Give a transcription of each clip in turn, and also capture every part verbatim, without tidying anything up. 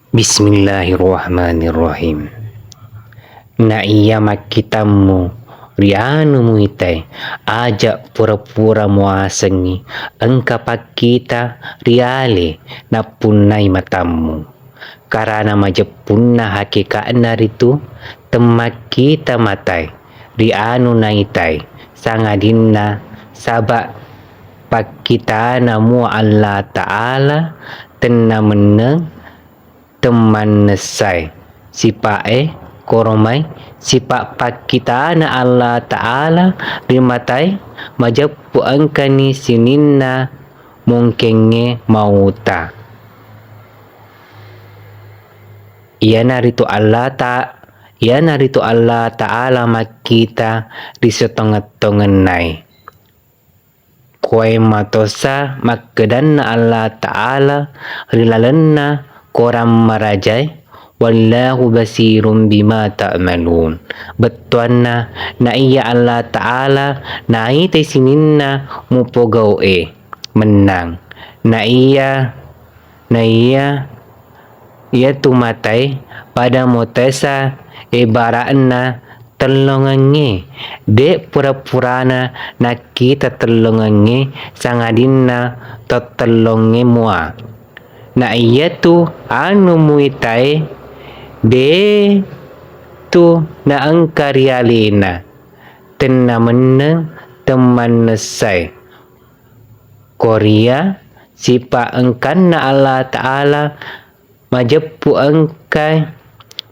Bismillahirrahmanirrahim. Na iya makkitammu ri anu muitai, aja pura-pura muasengngi engka pakkita ri ale nappunnai matammu. Karana majeppunna hakika'na ritu temmakkita matai ri anu naitai, sangadinna saba' pakkitana mua Allah Ta'ala tenna menneng temmannessai. Sipa'e koromai, sipa' pakkitana Allah Ta'ala ri matae majeppu engkani sininna mungkengnge mauta. Iyanaritu Allah Ta-, iyanaritu Allah Ta'ala makkita ri sitongeng-tongennae. Koe matosa makkedanna Allah Ta'ala ri lalenna korang marajae, "Wallahu basirum bima ta'malun." Bettuanna, na iya Allah Ta'ala naitai sininna mupogau'e mennang. Na iya, na iya, iyatu matae pada motesa ebara'na tellongengnge, de' pura-purana nakkita tellongengnge sangadinna tottellongnge mua. Na iyatu anu muitae de' tu naengka ri alena, tenna menneng temmannessai. Koria sipa' engkanna Allah Ta'ala majeppu engka,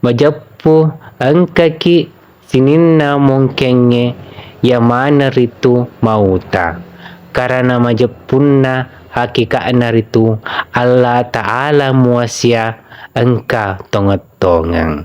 majeppu engkaki sininna mungkengnge iya maneng ritu mauta. Karana majeppunna hakika'na ritu Allah Ta'ala muasia engka tongeng-tongeng.